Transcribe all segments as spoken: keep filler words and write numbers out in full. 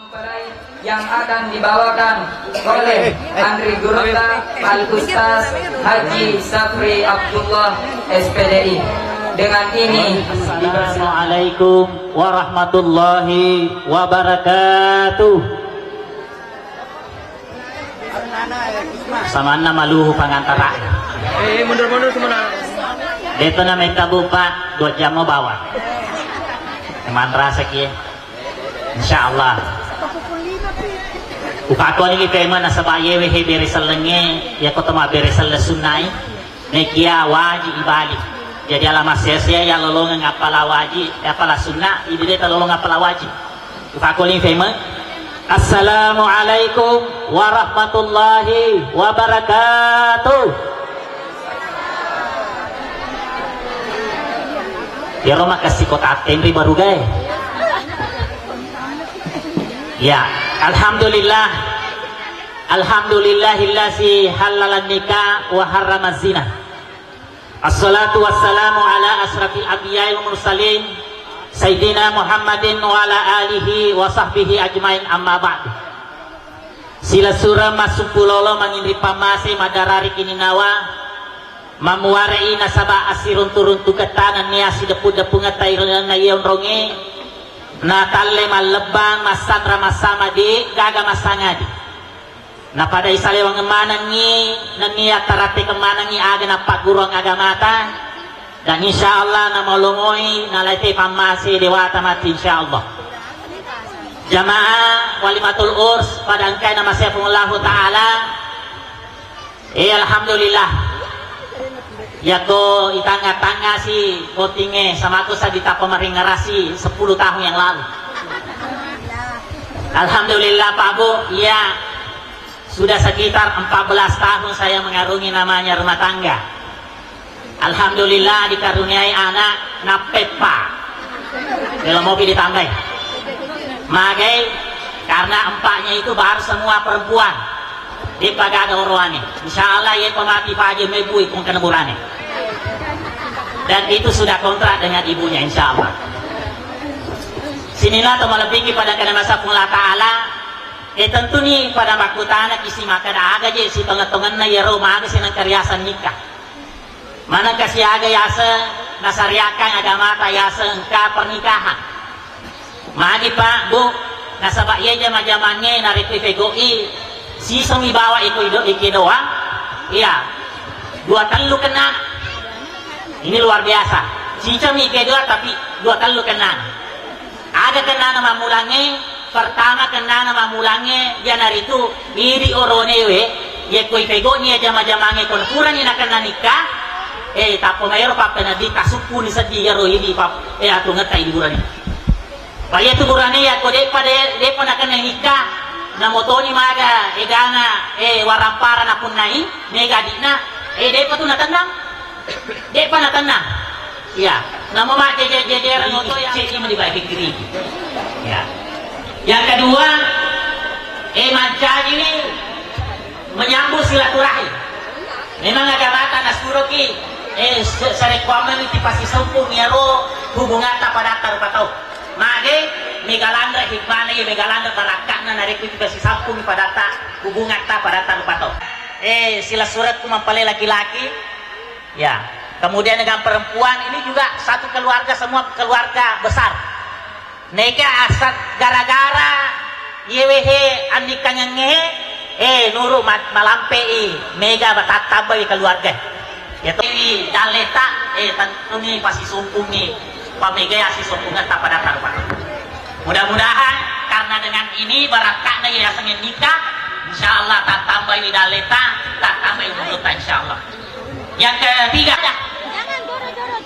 Mempelai yang akan dibawakan oleh Andri Gurunda Al Ustaz Haji Safri Abdullah, S P D I. Dengan ini, Assalamualaikum warahmatullahi wabarakatuh. Samanna maluhu pangantara. Eh, mundur-mundur semua. Deto na metta bupa dua jam mau bawa. Manrasa kie. Insyaallah. Upakoni mi pema nasaba yewe he bere sellengnge, ya kota ma bere selle sunnai. Nekia wajib ibali. Jadi ala masese ya lolongeng appala wajib, ya appala sunnah, idi de lolongeng appala wajib. Upakoni mi pema. Assalamualaikum warahmatullahi wabarakatuh. Yaro makassi kota attenri barugae. Ya, alhamdulillah. Alhamdulillahilladzi hallalan nikah wa harramaz zina. Assalatu wassalamu ala asyrafil anbiya'i wal mursalin, Sayyidina Muhammadin wa ala alihi wa sahbihi ajmain, amma ba'du. Silessureng massumpulolo manginri pammase madarari kininawa, mammuare'i nasaba assiruntu-runtuketta nennia sideppu-deppungetta irenna iya onrongnge, natalle mallebbang massanra massama de gaga massangadi. Napada isalewangeng manengngi nennia tarattekeng manengngi aga nappagguruang agamata, dan insya Allah namalomoi nalaite pammase dewata matti insya Allah. Jamaah walimatul urs pada engkae namasea Puang Allahu Ta'ala. Eh, alhamdulillah. Yako itangnga-tangnga si votingnge, samaku sa ditappa maringngarasi sepuluh tahun yang lalu. Alhamdulillah, Pak Bu, iya, sudah sekitar empat belas tahun saya mengarungi namanya rumah tangga. Alhamdulillah, dikaruniai anak, nappeppa. Kalau mau ditambai. Magai, karena empatnya itu baru semua perempuan. De'pa gaga oroane. Insya Allah, ye pemati paje mebui kung kena burane. Dan itu sudah kontrak dengan ibunya, insya Allah. Sininna to malebbiki pada kena masa Puang Allah Ta'ala, eh, tentuni pada makkutana kisi makkeda aga je si tonget-tongenna yero maga si nengka riaseng nikah. Manengka siaga yaseng nasariakkang agamata yaseng engka pernikahan. Magi, Pak, Bu, nasaba iya jama-jamangnge narekko ifego'i, siseng ibawa iko ido-, ikedoang, iya, dua tellu kennana. Ini luar biasa. Siseng ikedoang tapi dua tellu kennana. Aga kennana mammulangnge, pertama kennana mammulangnge, iyanaritu idi oronewe, yekko ifego'ni iya jama-jamangnge kono purani nakenna nikah, eh, tappa maero pappenedding tasuppuni seddi iyaro idi pap-, eh, atungetta idi burane. Pa iyatu burane yakko de'pa de-, de'pa nakenna nikah, namotoni maga egana, eh, warampara napunnai, mega adi'na, eh, de'pa tu natennang. De'pa natennang. Iya, namo majjeje-jejereng oto ya. Cek ini dibaik kiri. Ya. Yang kedua, eh, mancaji ini menyambung silaturahim. Memang agamata nasuroki, eh, se-, sarekkuammengngi ipasisempung iyaro hubungatta padatta rupa tau. Mage, mega lanre hikmana iya, mega lanre barakka'na narekko ipasisampung padatta hubungatta padatta rupa tau. Eh, silessurekku mampale laki-laki, ya, kemudian dengan perempuan ini juga satu keluarga, semua keluarga besar. Nega asal gara-gara yewehe annikkangengnge, eh, nuru ma-, malampe'i mega batattambai keluarga. Ya to, dalleta, eh, tentuni pasisumpungi, pamegai asisumpungetta pada tarupan. Mudah-mudahan karena dengan ini barakka'na yasengnge nikah, insyaallah tattambai dalleta, tattambai umurutta insyaallah. Yang ketiga,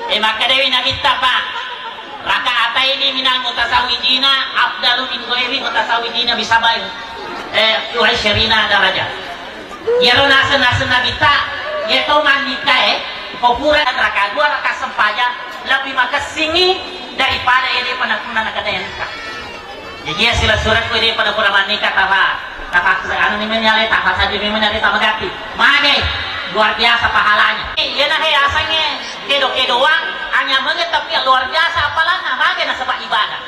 eh, makkedawi Nabitta, Pak, raka'ataini minal mutazawijina afdalu min ghairi mutazawijina bisab'in, eh, wa isyirina darajah. Iyaro naseng-naseng Nabitta, iya tau mannikah e, ko pura raka dua raka sempajang, lebbi makessingngi daripada iya de'pa nakunna nakeda nikah. Jaji iya silessurekku iya de'pa napura mannikah, tafa, tafa, anu ni menyale, tafa saja ni menyale, tafa gatti. Mage, luar biasa pahalanya. Iyana he asengnge kedo-kedoang, anyamenge tapi luar biasa apalanna, mage nasaba ibadah.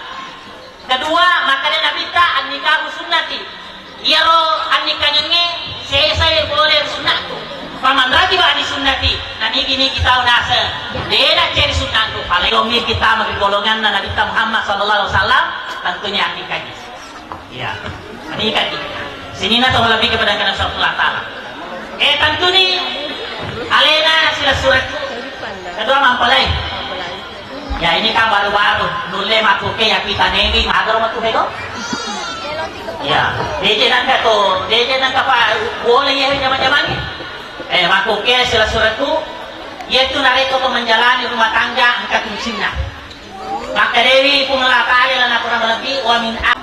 Kedua, makkeda Nabitta, Kitabu sunnati. Iyaro annikkangengnge sesai pole sunnahku. Faman ragiba ani sunnati, nanigi-nigi tau naseng de nacceri sunnahku, fala yommi kita magi golonganna Nabitta Muhammad sallallahu alaihi wasallam, tentunya annikkangi. Iya, annikkangi. Sininna tau lebih kepada kana Allah Ta'ala. Eh, tentuni alena sila suratku. Kedua mampalai. Ya, ini kan baru-baru. Nulle makkuke ya kita nebi, madoro matu hego. Ya, deje nangka to, deje nangka pa boleh ya zaman-zaman ini. Eh, makkuke sila suratku. Yaitu narekko ko menjalani rumah tangga engka kuncinna. Makkedawi Puang Allah Ta'ala lana kurang lebih wa min a-,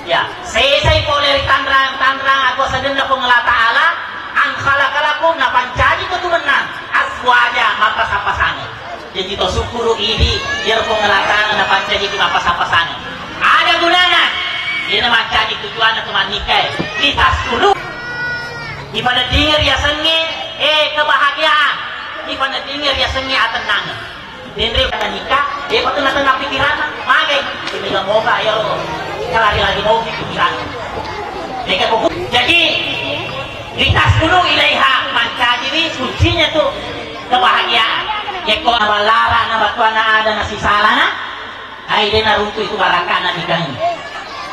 ya, sesai pole ri tanrang-tanrang aku sadenna Puang Allah Ta'ala, an khalaqalakum napancaji ko tu mennang, azwaja mappasa-pasangeng. Jadi to syukuru idi, iyaro Puang Allah Ta'ala napancaji ki mappasa-pasangeng. Ada gunana, iyana mancaji tujuanna tu mannikah, litaskunu. Ipaneddingi riasengnge, eh, kebahagiaan. Ipaneddingi riasengnge atennangeng. Denre nikah, de patu na tengah pikiranna, magai. Sehingga moga ya Allah, kalari lagi mogi pikiranna. Mega kuku. Jadi, litaskunu ilaiha, mancajiwi kuncinya tu kebahagiaan. Yekko naballara na batuana ada nasisalana, ai de naruntu itu barakana nikahnya.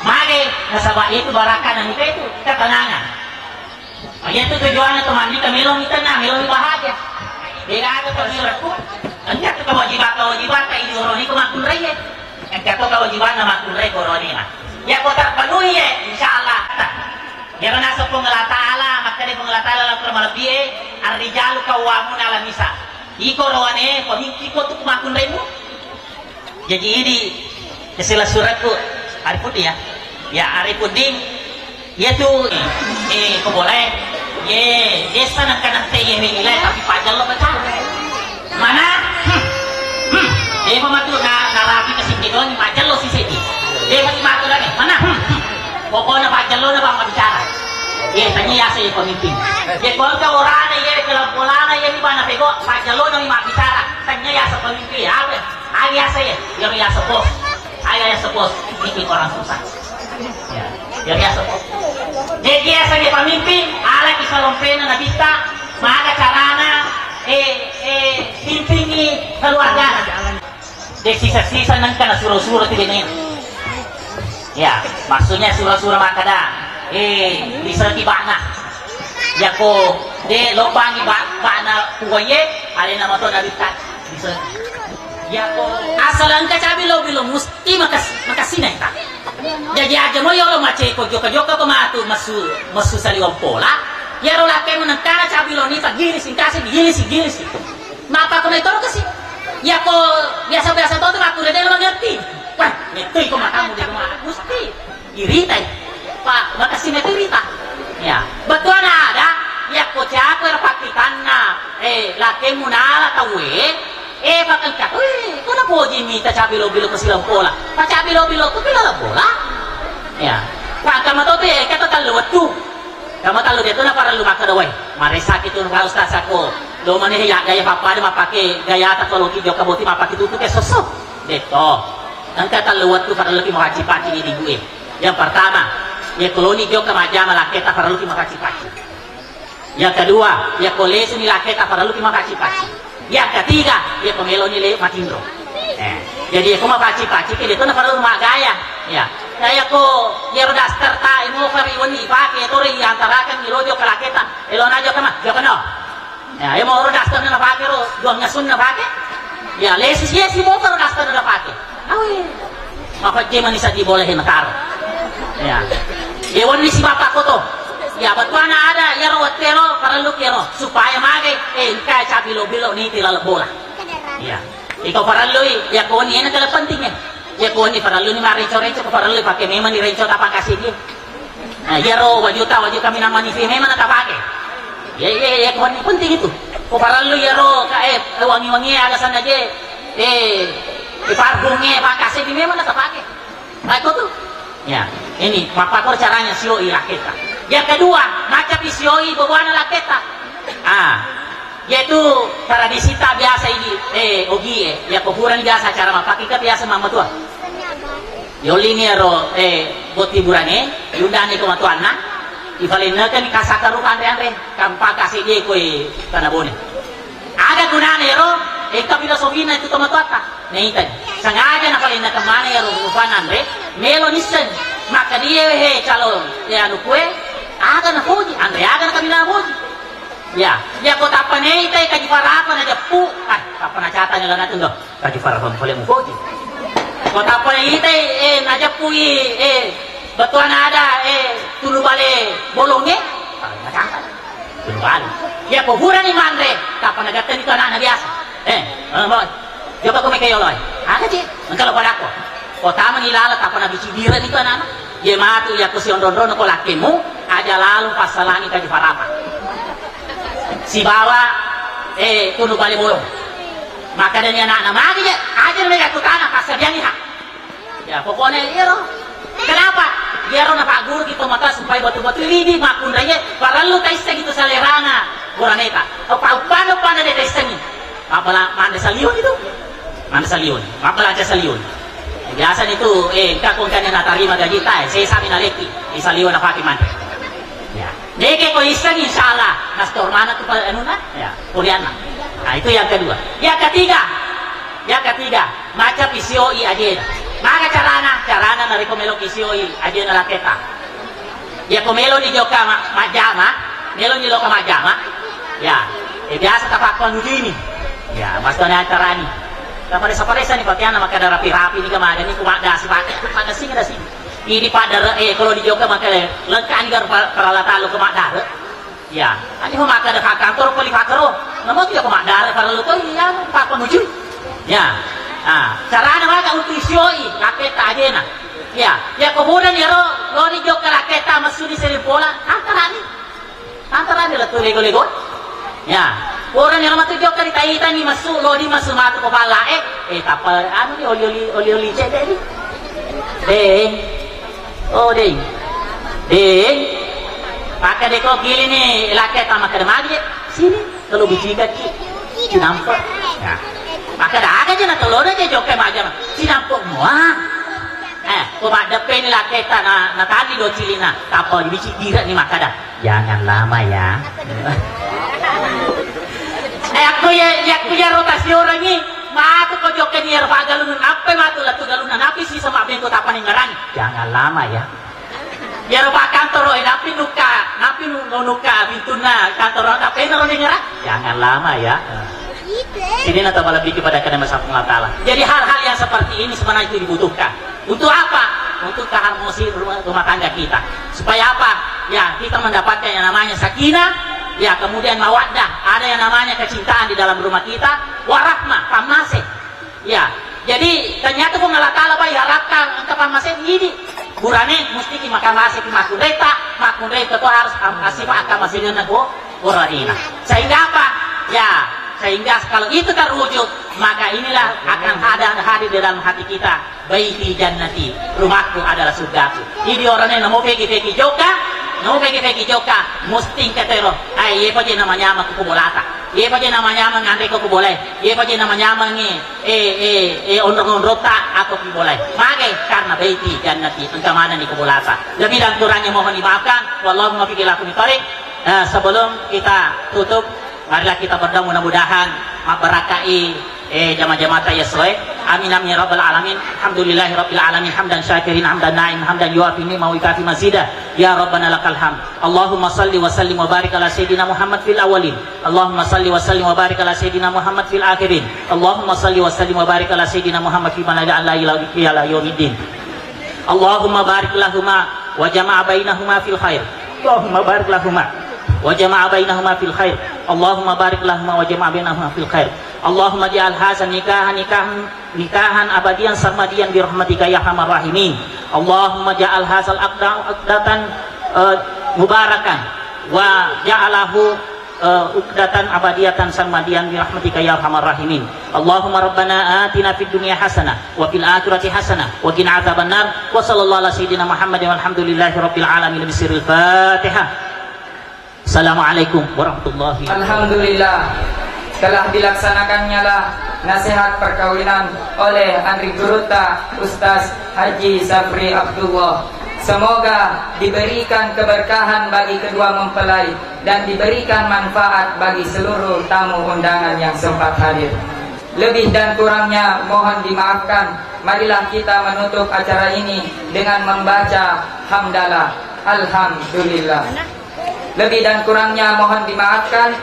Magai, nasaba itu barakana nikah itu ketenangan. Iyatu tujuanna to mannikah, melomi tenang, melomi bahagia. Degaga to suratku. Engka tu kewajibatta-wajibatta idi oroni ko makkunraie. Engka to kewajibanna makkunrai ko oronina. Yako terpenuhi e, insyaallah. Iyaro naseng Puang Allah Ta'ala, makkeda Puang Allah Ta'ala lao kurang malebbi e, ar-rijalu qawwamuna 'alan nisa. Iko roane pemimpin ko tu makkunraimu. Jaji idi, sila suratku, Arifuddin ya. Ya, Arifuddin, iya tu, eh, ko boleh, ye, desa nangka nante ye, ye, nilai, tapi pajallo baca. Mana? Hmm. Hmm. Eh, mama tu na, narapi ke sini dong, pajallo si sedi. Eh, mati matu lagi. Mana? Hmm. Hmm. Pokoknya pajallo na bang bicara. Ye, tanya ya saya pemimpin. Ye, kalau kau orangnya, ye, kalau bolana, ye, di mana pego, pajallo na bicara. Tanya ya saya pemimpin, apa? Aga yaseng, iyaro yaseng bos. Aga yaseng bos, bikin orang susah. Ya, iyaro yaseng bos. Jadi yaseng pemimpin, ala kisah lompena Nabitta, maga carana, eh, eh, pimpingi keluargana. De sisa-sisa nengka nasuro-suro tu dene. Ya, maksudnya sura-sura makkeda, eh, bisa tibana. Yako de lobangi ba-, bana kuwaye, alena mato Nabitta. Bisa. Yako asal engka cabi lo bilo musti makas-, makasina ita. Jadi aja mo yolo maceko joka-joka ko matu masu, masu saliwang pola. Yaro lakkemu nengkana cabi lo nita gili singkasi, gili si, gili si. Mappakomentoro kasi. Yako biasa-biasa to makkuro de' mangerti. Wah, mettoi ko matamu de' mana. Musti iritai. Pa, makasina tu irita. Ya, bettuanna ada, yakko cako ero pakkitanna, eh, lakkemu nala tauwe, eh, pakengka, wih, kona poji mita cabi lo-bilo ko silang pola. Pa cabi lo-bilo tu pila bola. Ya. Pa kama to te, kata tallu wettu. Kama tallu de' tu na parellu makkeda wae. Maresaki tu Pak Ustaz sako. Lo mane ya gaya pappada mappake gaya ta koloki jokka boti mappake tutu ke sosso. Detto. Engka tellu wettu parelluki mapaci-paci idi bue. Yang pertama, ya koloni jokka majjama lakketa parelluki mapaci-paci. Yang kedua, ya kolesuni lakketa parelluki mapaci-paci. Yang ketiga, ya ko meloni le matinro. Eh, jadi ya ko mapaci-paci ke detto na parellu maggaya. Ya. Nah, ya ko yaro daster ta imo fari woni ipake tore iantarakeng irojo ke lakketa. Elona jokka ma, jokka no. Ya, iya moro daster na pake ro, dua ngesun na pake. Ya, lesu sia si motor daster na pake. Awe. Apa je mani sadi boleh na taro. Ya. Iya wonni si bapak koto. Ya, bettuanna ada, iya ro wettero, parellu kero. Supaya magai, eh, engka capi lo bilo ni ti laleng bola. Ya. Iko parellui, ya koni ena kala penting ya. Ya koni parelluni marenco-renco, ko parellui pake memang ni renco tapang kasih dia. Nah, iyaro wajuta, wajuta minang manifi memang natapake. Iya, iya, iya, ko penting itu. Ko parellu iyaro ka, eh, wangi-wangi aga sana je. Eh, eh, parfumnya pakase di memang natapake. Nah, itu tuh. Ya, ini pappakor caranya sioi lakketa. Yang kedua, macapi sioi babuana lakketa. Ah, yaitu tradisi ta biasa ini, eh, ogi, eh, ya kuburan biasa cara mapake ke biasa mama tua. Yollini ero, eh, botting burane, yundani ko matuanna, ifalennekeni kasaka rupa anre-anre, kampa kaseddie koi tana bone. Aga gunana ero, engka filosofina itu tomatoatta. Naitai. Sengaja nafalennekeng maneng ero rupanna anre, melo nisseng. Makkadie he calo, ya anu kue, aga nafoji, anre aga nakabina nafoji. Ya, ya ko tappa naitai kaji farapa najeppu, ah, tappa nacatani lana tundo. Kaji farapa pole mufoji. Ko tappa naitai, eh, najeppui, eh, bettuanna ada, eh, tunu bale bolonge, ah, nacatani. Tunu bale. Ya ko burani manre, tappa nagattani tu anakna biasa. Eh, eh, boy. Coba ko meke yoloi. Aga ci, engka lo padako. Ko tamani lala tappa nabicci dirani tu anakna. Ye matu yakko sionro-onrona ko lakkemu, aja lalo passalangi kaji farapa. Sibawa, eh, tunu bale bolong. Makkadani anakna, magi je, aja mega kutana, passadiangi ha. Ya, pokoknya iyaro. Kenapa? Iyaro napagguru ki tomatoa supaya betul-betul idi makkunraie, parellu taissengi tu salerana buraneta. Apa-apana, uppanna de taissengi. Mabbala manre saliweng itu. Manre saliweng. Mabbalaja saliweng. Biasa itu, eh, engka ko engka natarima gaji ta, eh, sesa mi naleki. Di saliweng napake manre. Ya. Deke ko isseng, insya Allah, nastor mana tu pa-, anuna? Ya, kuliahna. Nah, itu yang kedua. Yang ketiga, yang ketiga, maca pisioi ajena. Maga carana, carana narekko melo pisioi ajena laketa. Ya, ko melo ni joka ma-, majama, melo ni loka majama. Ya, eh, biasa tapakko nujini. Ya, mastone acarani. Taparesa-paresa ni pakeanna makkada rapi-rapi ni kemaga ni kumadasi pake, madasi dasi. Ini pada re-, eh, kalau di Jogja makkada lengkap ni gar pa-, paralatan lo kemadare. Ya, ani ho makkada ka kantor poli pakaro. Namo tidak kemadare kalau lo kau ya apa menuju. Ya. Ah, carana maga untuk isioi laketa ajena. Ya, ya kemudian ya ro, lo di Jogja laketa masuni sering bola, angkarani. Lantaran lettu lego-lego. Ya, orang yang matu jokka ditai-tani massu, lodi massu matu ko pala, eh, eh, tappa anu ni oli-oli, oli-oli cedde ni. Deng. Oh, deng. Deng. Maka deko gili ni laki tama kada magi. Sini, kalau biji kaki. Cinampe. Ya. Maka dah aga je na telur aja jokka maja. Cinampe mua. Eh, ko maddeppe ni laki ta na, na tadi do cilina. Tappa biji kira ni maka dah. Jangan lama ya. Eh, aku ya, ya, aku ya rotasi orang ini. Matu ko jokke ni ero pagalungan, apa matu latu galungan, apa sih sama bengko tapaning ngerang? Jangan lama ya. Ya ero pak kantor, eh, napi nuka, napi nu-, nuka pintunna kantor, apa yang ngerang? Jangan lama ya. Sini atau lebih kepada kena masa Allah Ta'ala. Jadi hal-hal yang seperti ini sebenarnya itu dibutuhkan. Untuk apa? Untuk keharmonisan rumah, rumah tangga kita. Supaya apa? Ya, kita mendapatkan yang namanya sakinah, ya, kemudian mawaddah, ada yang namanya kecintaan di dalam rumah kita, warahmah, pammase. Ya, jadi ternyata Puang Allah Ta'ala bai harapkan engka pammase idi. Burane mesti ki makamase ki makkunreta, makkunreta to harus am-, asifat akamasenna go-, goranina. Sehingga apa? Ya, sehingga kalau itu terwujud, maka inilah akan ada hadir di dalam hati kita. Baiti jannati, rumahku adalah surgaku. Idi orane namo peki-peki jokka, namo peki-peki jokka, musting katero. Ai, ye paje namanya ma ku bolata. Ye paje namanya ma ngande ko boleh. Ye paje namanya ma ngi, eh, eh, eh, onrong-onrota atau ku boleh. Mage karena baiti jannati, engka mana ni ku bolata. Lebih dan kurangnya mohon dimaafkan. Wallahu muwaffiq ila aqwamit thariq. Eh, sebelum kita tutup, marilah kita berdoa mudah-mudahan mabarakai, eh, jama-jamata ya soe. Amin, amin ya rabbal alamin. Alhamdulillahi rabbil alamin, hamdan syakirin, hamdan naim, hamdan yuafi ni'mahu wa yukafi mazida. Ya rabbana lakal hamd. Allahumma salli wa sallim wa barik ala sayyidina Muhammad fil awwalin. Allahumma salli wa sallim wa barik ala sayyidina Muhammad fil akhirin. Allahumma salli wa sallim wa barik ala sayyidina Muhammad fi man la ilaha illa ila yaumiddin. Allahumma barik lahuma wa jama'a bainahuma fil khair. Allahumma barik lahuma wa jama'a bainahuma fil khair. Allahumma barik lahuma wa jama'a bainahuma fil khair. Allahumma ja'al hadza nikaha nikahan, nikahan abadiyan sarmadiyan bi rahmatika ya arhamar rahimin. Allahumma ja'al hadzal aqda-, aqdatan, eh, mubarakan wa ja'alahu eh, uqdatan abadiyatan sarmadiyan bi rahmatika ya arhamar rahimin. Allahumma rabbana atina fid dunya hasanah wa fil akhirati hasanah wa qina adzabannar. Wa sallallahu ala sayyidina Muhammadin walhamdulillahi rabbil alamin bi sirril Fatihah. Assalamualaikum warahmatullahi wabarakatuh. Alhamdulillah. Telah dilaksanakannya lah nasihat perkawinan oleh Anri Gurutta Ustaz Haji Safri Abdullah. Semoga diberikan keberkahan bagi kedua mempelai dan diberikan manfaat bagi seluruh tamu undangan yang sempat hadir. Lebih dan kurangnya mohon dimaafkan. Marilah kita menutup acara ini dengan membaca hamdalah. Alhamdulillah. Lebih dan kurangnya mohon dimaafkan.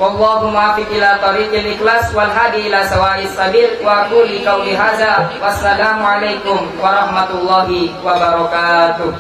Wallahu muwaffiq ila thariqil ikhlas wal hadi ila sawa'is sabil. Wa quli qauli hadza. Wassalamualaikum warahmatullahi wabarakatuh.